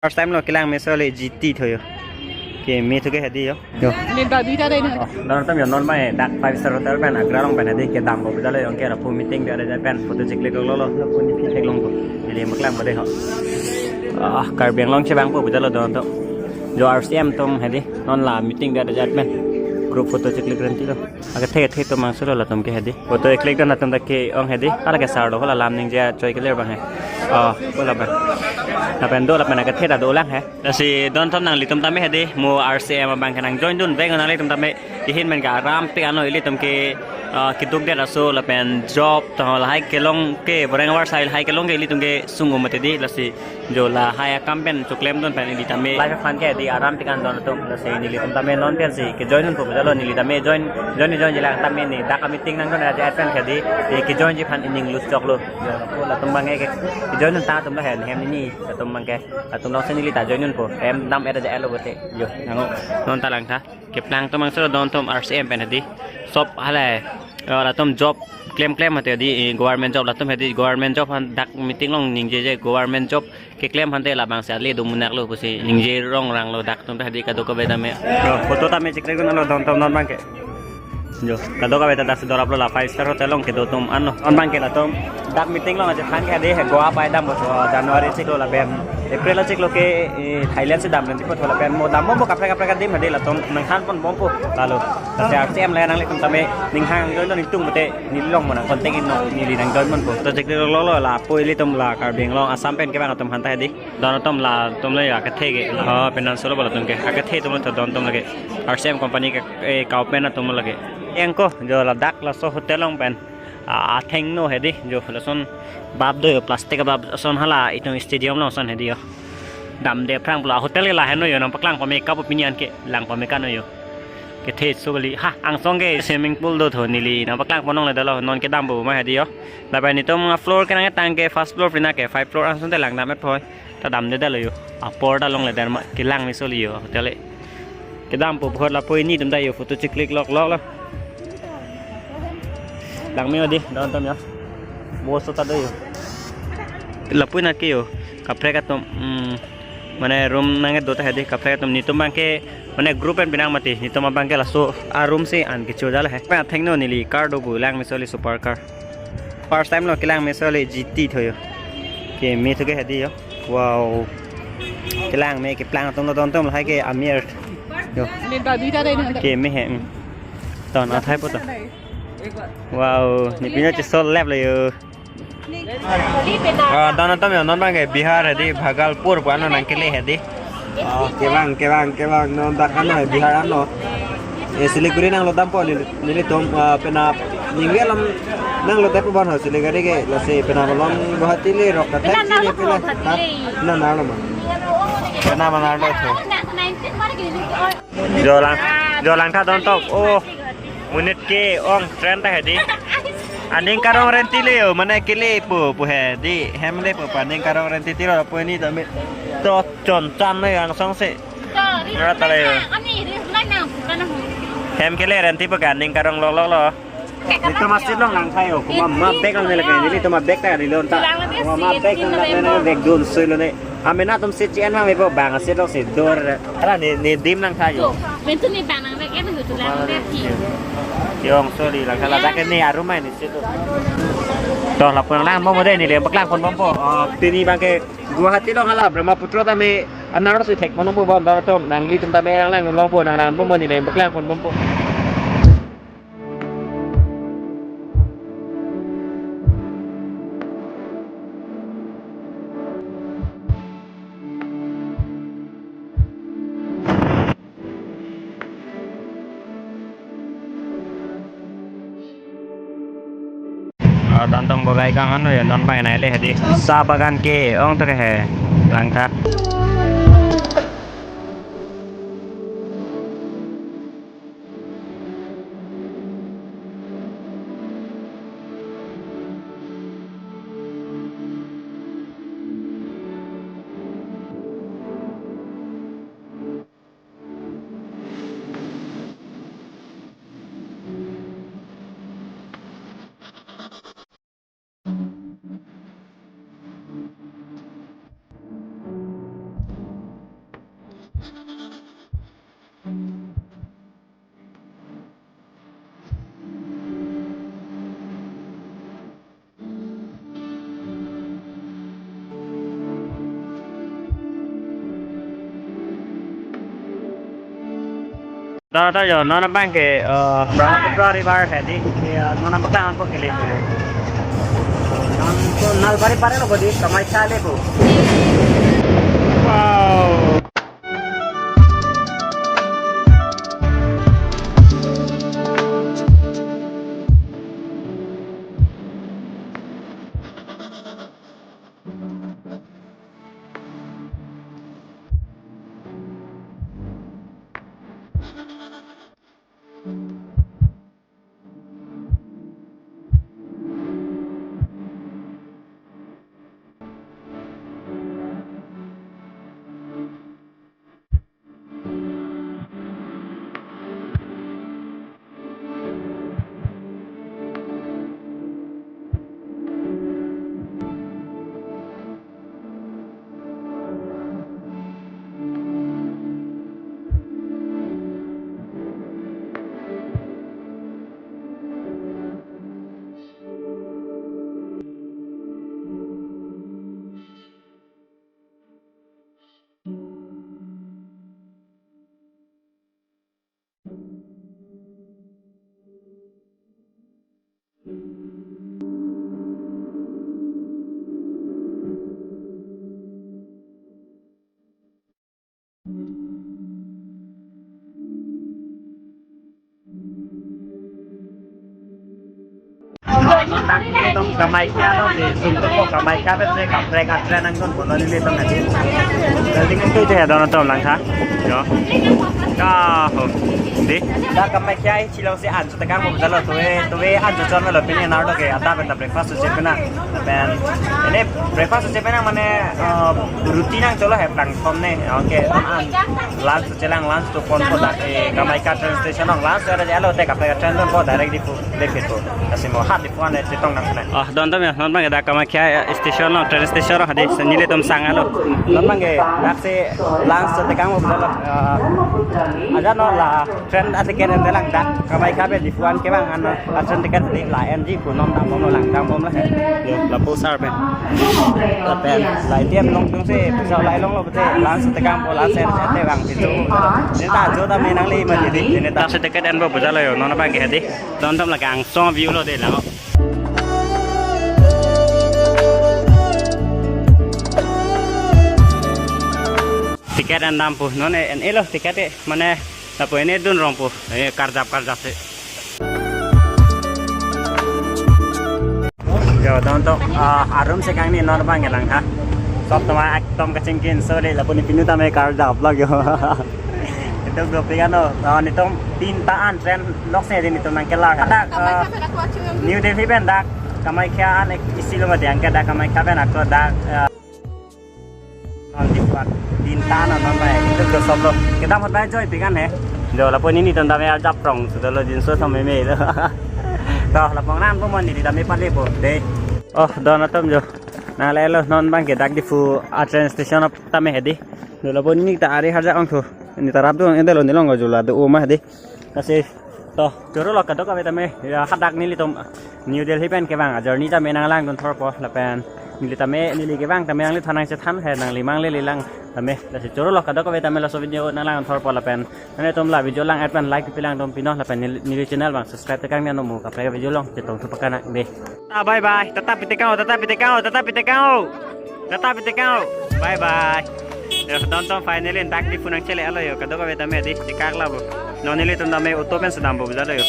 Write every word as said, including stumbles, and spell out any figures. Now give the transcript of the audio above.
First time lo kelang meso le G T tho yo. Keme tho ke hedi yo. Yo. Neta duita dei na. Oh, don atum yo non mai dak five star hotel pen Agra along pen hedi kedampo pu jalo yo ke lapu meeting dia dia pen photo cheklik lo lo lo pun di theklongpo. Neli paklang po dei ho. Ah, Karbi Anglong chevangpo pu jalo don atum. Jo R C M atum hedi non la meeting dia dia pen group photo cheklik renti lo. Akethe kethe atum mangso lo latum ke hedi. Photo cheklik don atum dak ke-ong hedi. Ala ke sar lo hala lam ningje choi kelir abang he. Oh, hala abang. Lapen do lapen akethe ta dolang he. Lasi don atum nanglitum tame hedi mo R C M abang ke nang join dunvek nanglitum tame. Ihin men ke aram pik ano ilitum ke, ah, keduk det aso lapen job to lahai kelong ke boreng avar sai lahai kelong ke ilitum ke sung-um mati di lasi jo lahai akam pen choklem dun pen ili tame. Life fund ke di aram pik an don atum lasi nelitum tame non pen si ke join dunpo jalo neli tame join join join jilang tame ne dak meeting nang don aja pen ke di ke join ji phan ining lus chok lo. Jo latum abang ke ke join dun ta atum lo hen hem ni atum abang ke atum long si neli ta join dunpo hem dam era ja elo bote. Jo nango non ta langtha. Keplang atum mangso don atum R C M pen hedi. Sop halai. Oh, latum job klem klem mati di, eh, government job latum hedi government job han dak meeting along ningjeje government job keklem hante labang si ale do munak lo pusi ningje rong rang lo dak atum hedi kadokave tame. Oh, photo tame cheklik lo don atum non abang ke. Jo, kadokave ta dak si dorap lo la five star hotel along kedo atum ano. Non abang ke latum dak meeting along aja than ke hedi he Goa pai dampo January chiklo lapen April chiklo ke, eh, Thailand si dam renti po tho lapen mo dampo kaprek kaprek adim hedi latum nang than ponbompo lalo. Lasi R C M la nanglitum tame ning hang join don itum mate neli long mo nang contact in non neli nang join ponpo. To cheklik lo lo lapu ilitum la Karbi Anglong Assam pen kevang atum hanta hedi. Don atum latum le akethe ke. Oh, penan solo bala atum ke. Akethe atum le tho don atum lake. R C M company ke, eh, kau pen atum lake. Engko jo ladak laso hotel along pen. Ah, athengno hedi jo lason bap do yo plastic bap ason hala itum stadium along ason hedi yo. Damde aphrang pulo hotel ke lahenlo yo nang paklang pame kapu pini an ke lang pame kano yo. Kethe so kali ha angsong ke swimming pool do tho neli nang paklang ponong le dalo non kedampo ma hedi yo. Lapen itum floor ke nang tang ke first floor pina ke five floor angsong te lang dam et phoi. Ta damde dalo yo. Apor ta longle der ma kelang meso li yo hotel e. Kedampo bhot lapu ilitum ta yo photo cheklik lok lok lo. Lang me di don atum yo. Bo so ta do yo. Lapu na ke yo. Kaprek atum. Hmm. Mane room nang do ta hedi kaprek atum nelitum abang ke mane group pen binang mati nelitum abang ke laso a room si an kecho jala he. Pen athengno neli car do bu lang meso li super car. First time lo kelang meso le G T tho yo. Keme tho ke hedi yo. Wow. Kelang me keplang atum lo don atum lahai ke amir. Yo. Neta duita dei na. Keme he. Hmm. Ton athai po to. Wow, ne pino chesol lep lo yo. Ah, don atum yo non abang ke Bihar hedi Bhagalpur pu ano nang kele hedi. Ah, kevang kevang kevang non dak ano he Bihar ano. Eh, Siliguri nang lo dampo neli nelitum, ah, pena ningve alam nang lo dampo bon ho Siliguri ke lasi pena malom Guwahati le rok ta pena thek nang sini lo pena. Guwahati ha? Le. Pena nang lo ma. Pena mana lo tho. Jolang jolang tha don atum. Oh. Monit ke-ong train ta hedi. Aning karong renti le yo, mane kele po po hedi. Hem le po pa aning karong renti tiro po ni tame. To chon chan le angsong se. Nara ta le yo. Hem kele renti po ka aning karong lok lok lo. Nelitum asit along lang tha yo, kuma ma bag along le ke, nelitum ma bag ta di lon ta. Kuma ma bag along le bag dun sui lo ne. Amena atum seat chi-en mang mepo bang seat along si dor. Ara ne ne dim nang tha yo. Bentu ni bang nang bag en tu lang bag ki. Yo-ong sorry lang kala dak ne arum ai ni seat. To lapu lang mo mo de neli paklang ponbompo. Oh, pini abang ke Guwahati along hala Brahmaputra tame anaros si thek ponbompo don atum nanglitum tame lang lang longpo nang lang bompo neli paklang ponbompo. Ah, don atum bogai kang ano ya, don pai nai le hedi. Sa bagan ke-ong tho ke he. Langtha. Tara ta yo, non abang ke, eh, Brahmaputra River hedi, eh, non abang ke le. Non to Nalbari pare lo hedi, Kamakhya le ko. Wow. Tong Kamakhya lo, di sung to ko Kamakhya pen se kaprek a-train nangdun ko, non neli tong nadi. Building itu je don atum langtha. Yo. Ka ho. Di. Dak Kamakhya chilong si an chetekang mo jalo, tuve, tuve an chechon lo, pini nar lo ke adap pen breakfast chepenang. Pen ini breakfast chepenang mane, eh, roti nangcholo he, platform ne. Oke, an lunch chelang, lunch to pon ko dak, eh, Kamakhya train station along lunch ada jalo, te kaprek a-train dun ko direct Diphu, Diphu. Kasi mo hat Diphu ane chetong nang sana. Oh, don atum yo, non abang ke dak Kamakhya, eh, station along, train station along hedi, nelitum sanglo. Non abang ke dak si lunch chetekang mo jalo, eh, aja no la train a-ticket entelang dak Kamakhya pen Diphu an kevang an, a-train ticket di la enji pu non dambomlo, lang dambomlo he. Yo, lapu sar pen. Lapen la A T M longdun si, pusa lai longlo pute, lunch chetekang po, lunch en te vang pitu. Neta jo ta menang le ma di, neta. Taxi ticket enpo pu jalo yo, non abang ke hedi. Don atum la Kangsong view lo de la. Ticket endam pu, non e, en-elo ticket e, mane, lapu ene dun rong pu, eh, karjap karjap si. Yo, don atum, ah, arum si kangni non abang ke langtha. Sob atum ekdom kachingki-inso le, lapu ne pinu tame karjap lok yo. Itum dopik ano, ah, netum tinta an train lok si di netum nangkelar. Dak, ah, New Delhi pen dak Kamakhya an ek isi lo mati angke dak Kamakhya pen ako dak, ah, non di buat tinta non non bai. Itum do sob lo. Kedam hot bai joi pikan he. Jo lapu nelitum tame arjap rong sudah lo jinso tame me lo. To lapu nang po mo neli tame pale po. De. Oh, don atum jo. Nang lelo non abang ke dak Diphu a-train station tame hedi. Jo lapu neli ta ari harjak ong thu. Neli ta rap do ende lo neli long jo la do o ma hedi. Kasi to choro lo kadokave tame ya hadak nelitum New Delhi pen kevang a-journey tame nanglangdun thorpo lapen neli tame neli kevang tame nangli than nangchethan he nangli mang le le lang tame. Lasi choro lo kadokave tame laso video nanglangdun thorpo lapen nangtum la video lang et pen like pilang dun pino lapen neli, neli channel abang subscribe tekang ne nomu kaprek video along chetong thu pakana de. Ah, bye bye. Tata pitekang o, tata pitekang o, tata pitekang o. Tata pitekang o. Bye bye. Yo, don atum finally dak Diphu nangchele alo yo. Kadokave tame di, di kak labo. Non nelitum tame auto pen sedam bo jalo yo.